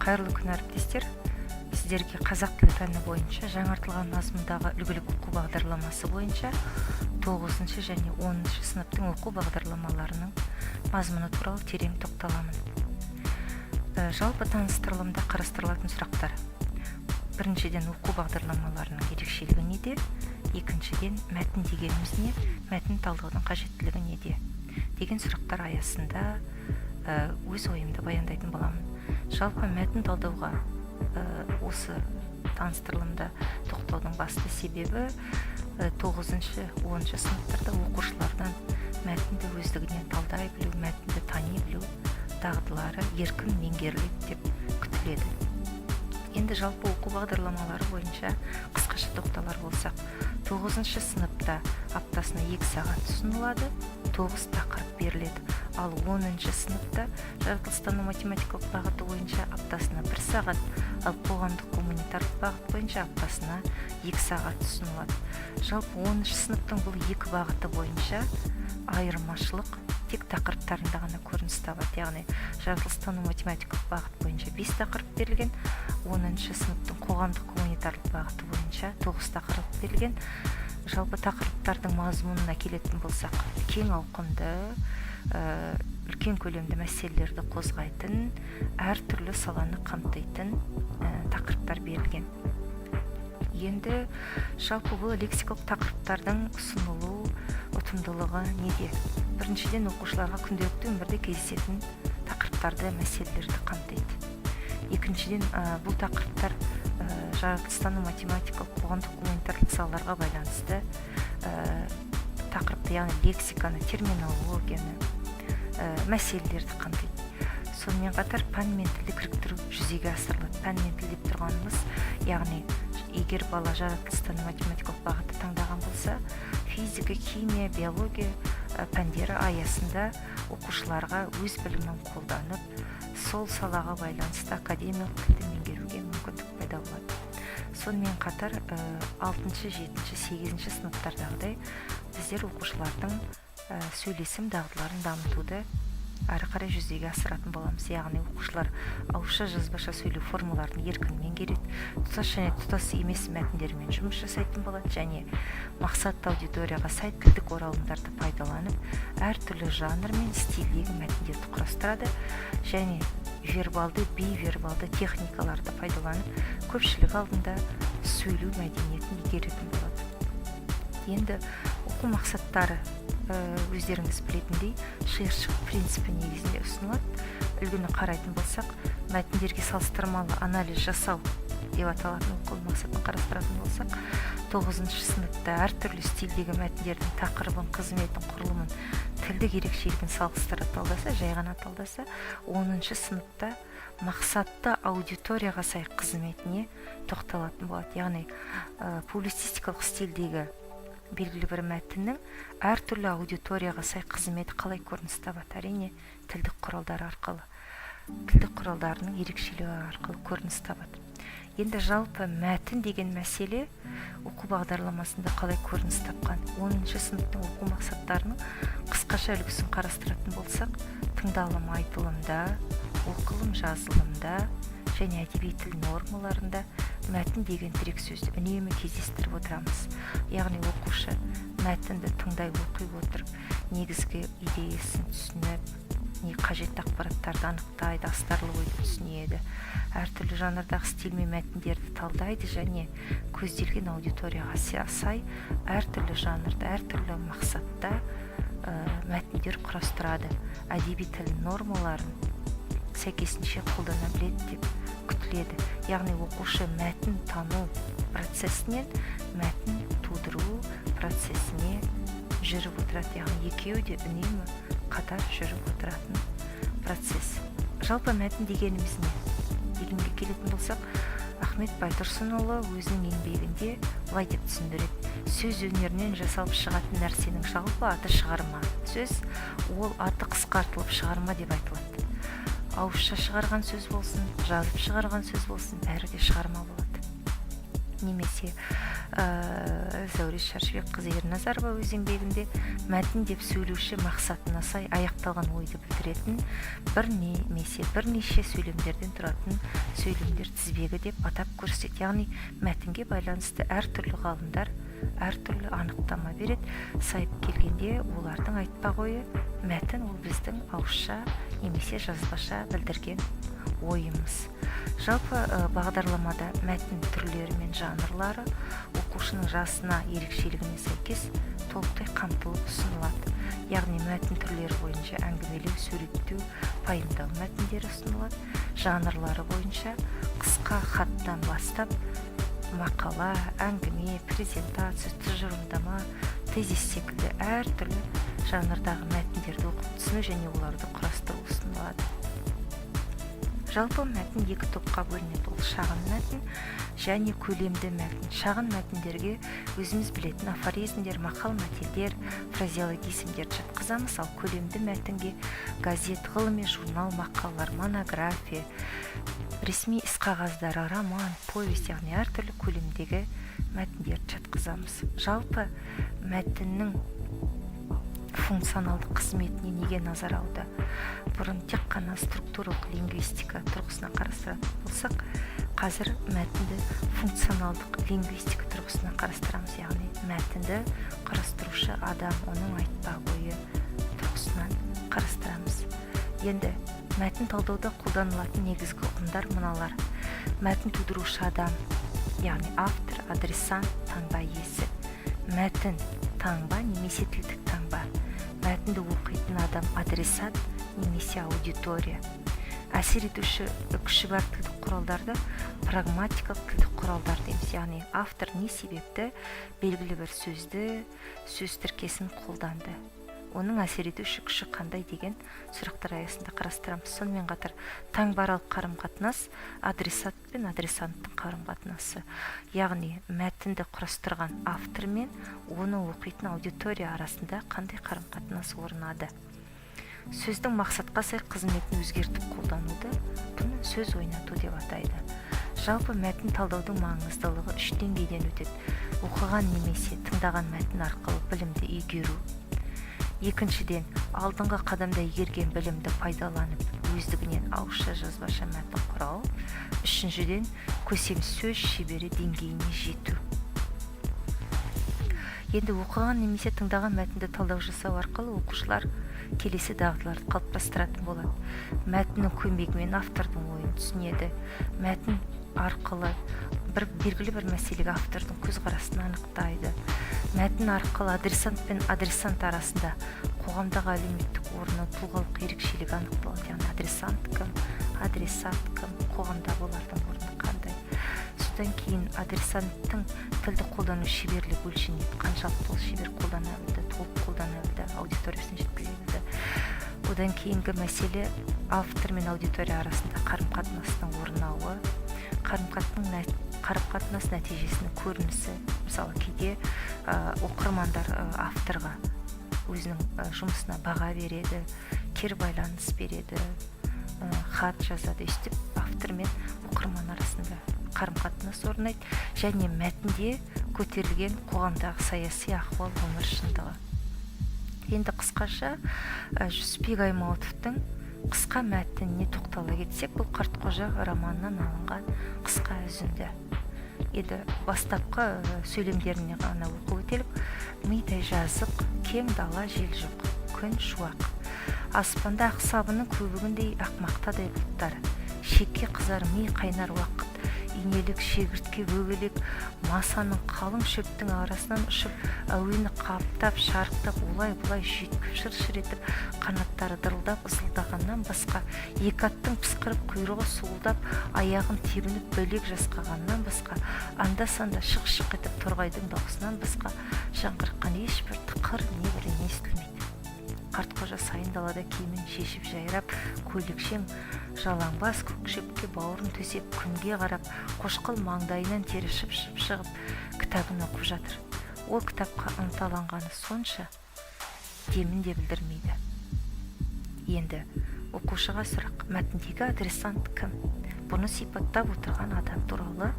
Қайырлы күн, әріптестер! Сіздерге қазақ тілі пәні бойынша жаңартылған мазмұндағы үлгілік оқу бағдарламасы бойынша тоғызыншы және 10-шы сыныптың оқу бағдарламаларының мазмұны туралы терең тоқталамын. Жалпы таныстырылымда қарастырылатын сұрақтар: біріншіден, оқу бағдарламаларының ерекшелігі неде? Екіншіден, мәтін дегеніміз не, мәтін талдаудың қажеттілігі неде деген сұрақтар аясында өз ойымды баяндайтын боламын. Жалпы мәтін талдауға осы таныстырылымда тоқтаудың басты себебі тоғызыншы, 10-шы сыныптарда оқушылардан мәтінді өздігінен талдай білу, мәтінді тани білу дағдылары еркін меңгеріледі деп күтіледі. Енді жалпы оқу бағдарламалары бойынша қысқаша тоқталар болсақ, тоғызыншы сыныпта аптасына 2 сағат ұсынылады, тоғыз тақырып беріледі. Ал 10-шы сыныпта жаратылыстану математикалық бағыты бойынша аптасына 1 сағат, ал қоғамдық гуманитарлық бағыт бойынша аптасына 2 сағат ұсынылады. Жалпы 10-шы сыныптың бұл екі бағыты бойынша айырмашылық тек тақырыптарында ғана көрініс табады. Яғни жаратылыстану математикалық бағыт бойынша бес тақырып берілген, 10-шы сыныптың қоғамдық гуманитарлық бағыты бойынша тоғыз тақырып берілген. Жалпы тақырыптардың мазмұнына келетін болсақ, кең ауқымды, үлкен көлемді мәселелерді қозғайтын, әртүрлі саланы қамтитын тақырыптар берілген. Енді жалпы бұл лексикалық тақырыптардың ұсынылу ұтымдылығы неде? Біріншіден, оқушыларға күнделікті өмірде кездесетін тақырыптарды, мәселелерді қамтиды. Екіншіден, бұл тақырыптар жаратылыстану математикалық, қоғамдық гуманитарлық салаларға байланысты тақырыпты, яғни лексиканы, терминологияны, мәселелерді қамтиды. Сонымен қатар пән мен тілді кіріктіру жүзеге асырылады. Пән мен тіл деп тұрғанымыз, яғни егер бала жаратылыстану математикалық бағытты таңдаған болса, физика, химия, биология пәндері аясында оқушыларға өз білімін қолданып, сол салаға байланысты академиялық тілді меңгеруге мүмкіндік пайда болады. Сонымен қатар алтыншы, жетінші, сегізінші сыныптардағыдай біздер оқушылардың сөйлесім дағдыларын дамытуды әрі қарай жүзеге асыратын боламыз. Яғни оқушылар ауызша, жазбаша сөйлеу формаларын еркін меңгереді, тұтас және тұтас емес мәтіндермен жұмыс жасайтын болады және мақсатты аудиторияға сай тілдік оралымдарды пайдаланып, әртүрлі жанр мен стильдегі мәтіндерді құрастырады және вербалды, бейвербалды техникаларды пайдаланып, көпшілік алдында сөйлеу мәдениетін игеретін болады. Енді оқу мақсаттары, өздеріңіз білетіндей, шиыршық принципі негізінде ұсынылады. Үлгіні қарайтын болсақ, мәтіндерге салыстырмалы анализ жасау деп аталатын оқу мақсатын қарастыратын болсақ, тоғызыншы сыныпта әртүрлі стильдегі мәтіндердің тақырыбын, қызметін, құрылымын, тілдік ерекшелігін салыстыра талдаса, жай ғана талдаса, 10-шы сыныпта мақсатты аудиторияға сай қызметіне тоқталатын болады. Яғни публицистикалық стильдегі белгілі бір мәтіннің әртүрлі аудиторияға сай қызметі қалай көрініс табады? Әрине, тілдік құралдар арқылы, тілдік құралдарының ерекшелігі арқылы көрініс табады. Енді жалпы мәтін деген мәселе оқу бағдарламасында қалай көрініс тапқан? 10-шы сыныптың оқу мақсаттарының қысқаша үлгісін қарастыратын болсақ, тыңдалым, айтылымда, оқылым, жазылымда және әдеби тіл нормаларында мәтін деген тірек сөзді үнемі кездестіріп отырамыз. Яғни оқушы мәтінді тыңдай, оқи отырып, негізгі идеясын түсініп, не қажетті ақпараттарды анықтайды, астарлы ойды түсінеді, әртүрлі жанрдағы стиль мен мәтіндерді талдайды және көзделген аудиторияға сай әртүрлі жанрда, әртүрлі мақсатта мәтіндер құрастырады, әдеби тіл нормаларын сәйкесінше қолдана біледі деп күтіледі. Яғни оқушы мәтін тану процесінен мәтін тудыру процесіне жүріп отырады, яғни екеуі де үнемі қатар жүріп отыратын процесс. Жалпы мәтін дегеніміз не дегенге келетін болсақ, Ахмет Байтұрсынұлы өзінің еңбегінде былай деп түсіндіреді: «Сөз өнерінен жасалып шығатын нәрсенің жалпы аты шығарма сөз. Ол аты қысқартылып шығарма деп айтылады. Ауызша шығарған сөз болсын, жазып шығарған сөз болсын, бәрі де шығарма болады». Немесе Зәуреш Шаршыбекқызы Ерназарова өз еңбегінде мәтін деп сөйлеуші мақсатына сай аяқталған ойды білдіретін бір немесе бірнеше сөйлемдерден тұратын сөйлемдер тізбегі деп атап көрсетеді. Яғни мәтінге байланысты әртүрлі ғалымдар әртүрлі анықтама береді. Сайып келгенде, олардың айтпақ ойы: мәтін ол біздің ауызша немесе жазбаша білдірген ойымыз. Жалпы, бағдарламада мәтін түрлері мен жанрлары оқушының жасына, ерекшелігіне сәйкес толықтай қамтылып ұсынылады. Яғни мәтін түрлері бойынша әңгімелеу, суреттеу, пайымдау мәтіндері ұсынылады. Жанрлары бойынша қысқа хаттан бастап мақала, әңгіме, презентация, тұжырымдама, тезис секілді әртүрлі жанрдағы мәтіндерді оқып түсіну және оларды құрастыру ұсынылады. Жалпы, мәтін екі топқа бөлінеді: ол шағын мәтін және көлемді мәтін. Шағын мәтіндерге өзіміз білетін афоризмдер, мақал мәтелдер, фразеологизмдерді жатқызамыз. Ал көлемді мәтінге газет, ғылыми журнал мақалалар, монография, ресми іс қағаздары, роман, повесть, яғни әртүрлі көлемдегі мәтіндерді жатқызамыз. Жалпы, мәтіннің функционалдық қызметіне неге назар ауды? Бұрын тек қана структуралық лингвистика тұрғысынан қарастыратын болсақ, қазір мәтінді функционалдық лингвистика тұрғысынан қарастырамыз, яғни мәтінді құрастырушы адам, оның айтпақ ойы тұрғысынан қарастырамыз. Енді мәтін талдауда қолданылатын негізгі ұғымдар мыналар: мәтін тудырушы адам, яғни автор, адресант, таңба иесі; мәтін таңба немесе тілдік таңба; мәтінді оқитын адам, адресат немесе аудитория; әсер етуші күші бар тілдік құралдарды прагматикалық тілдік құралдар дейміз. Яғни автор не себепті белгілі бір сөзді, сөз тіркесін қолданды, оның әсер етуші күші қандай деген сұрақтар аясында қарастырамыз. Сонымен қатар таңбаралық қарым қатынас адресат пен адресанттың қарым қатынасы, яғни мәтінді құрастырған автор мен оны оқитын аудитория арасында қандай қарым қатынас орнады. Сөздің мақсатқа сай қызметін өзгертіп қолдануды, бұны сөз ойнату деп атайды. Жалпы, мәтін талдаудың маңыздылығы үш деңгейден өтеді: оқыған немесе тыңдаған мәтін арқылы білімді игеру; екіншіден, алдыңғы қадамда игерген білімді пайдаланып, өздігінен ауызша, жазбаша мәтін құрау; үшіншіден, көсем сөз шебері деңгейіне жету. Енді оқыған немесе тыңдаған мәтінді талдау жасау арқылы оқушылар келесі дағдыларды қалыптастыратын болады: мәтіннің көмегімен автордың ойын түсінеді; мәтін арқылы бір белгілі бір мәселеге автордың көзқарасын анықтайды; мәтін арқылы адресант пен адресант арасында қоғамдағы әлеуметтік орны, тұлғалық ерекшелігі анықталады, яғни адресант кім, адресат кім, қоғамдағы олардың орны қандай. Содан кейін адресанттың тілді қолдану шеберлігі өлшенеді: қаншалықты ол шебер қолдана білді, толық қолдана білді, аудиториясына жеткізе білді. Одан кейінгі мәселе – автор мен аудитория арасында қарым қатынастың орнауы, қарым қатынас нәтижесінің көрінісі. Мысалы, кейде оқырмандар авторға өзінің жұмысына баға береді, кері байланыс береді, хат жазады. Өйстіп автор мен оқырман арасында қарым қатынас орнайды. Және мәтінде көтерілген қоғамдағы саяси ахуал, өмір шындығы. Енді қысқаша Жүсіпбек Аймауытовтың қысқа мәтініне тоқтала кетсек, бұл «Қартқожа» романынан алынған қысқа үзінді. Енді бастапқы сөйлемдеріне ғана оқып өтелік. Мидай жазық кең дала, жел жоқ, күн шуақ. Аспанда ақ сабынның көбігіндей ақ мақтадай бұлттар. Шеке қызар, ми қайнар уақыт. Инелік, шегіртке, бөгелек масаның, қалың шөптің арасынан ұшып, әуені қаптап, шарықтап, олай бұлай жүйткіп, шыр шыр етіп қанаттары дырылдап ызылдағаннан басқа, екі аттың пысқырып құйрығы суылдап, аяғын тебініп бөлек жасқағаннан басқа, анда санда шық шық етіп торғайдың дауысынан басқа жаңғырыққан ешбір тықыр, не бірдеңе естілмейді. Қартқожа сайын далада киімін шешіп, жайрап, көйлекшең, жалаңбас көк шөпке бауырын төсеп, күнге қарап, қошқыл маңдайынан тері шып-шып шығып, кітабын оқып жатыр. Ол кітапқа ынталанғаны сонша, демін де білдірмейді. Енді оқушыға сұрақ: мәтіндегі адресант кім? Бұны сипаттап отырған адам туралы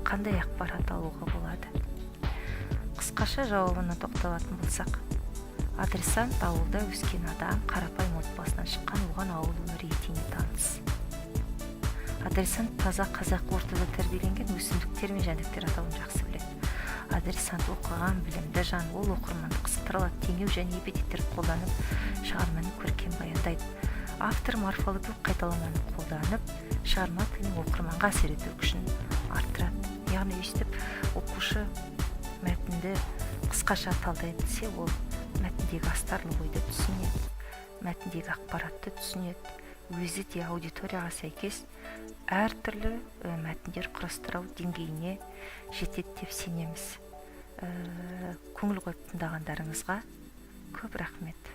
Қандай ақпарат алуға болады? Қысқаша жауабына тоқталатын болсақ, адресант ауылда өскен адам, қарапайым отбасынан шыққан, оған ауыл өмірі етене таныс. Адресант таза қазақы ортада тәрбиеленген, өсімдіктер мен жәндіктер атауын жақсы біледі. Адресант оқыған, білімді жан, ол оқырманды қызықтыра алады, теңеу және эпитеттер қолданып, шығарманы көркем баяндайды. Автор морфологиялық қайталаманы қолданып, шығарма тілінің оқырманға әсер ету күшін арттырады. Яғни өйстіп оқушы мәтінді қысқаша талдай білсе, ол мәтіндегі астарлы ойды түсінеді, мәтіндегі ақпаратты түсінеді, өзі де аудиторияға сәйкес әртүрлі мәтіндер құрастыру деңгейіне жетеді деп сенеміз. Көңіл қойып тыңдағандарыңызға көп рахмет.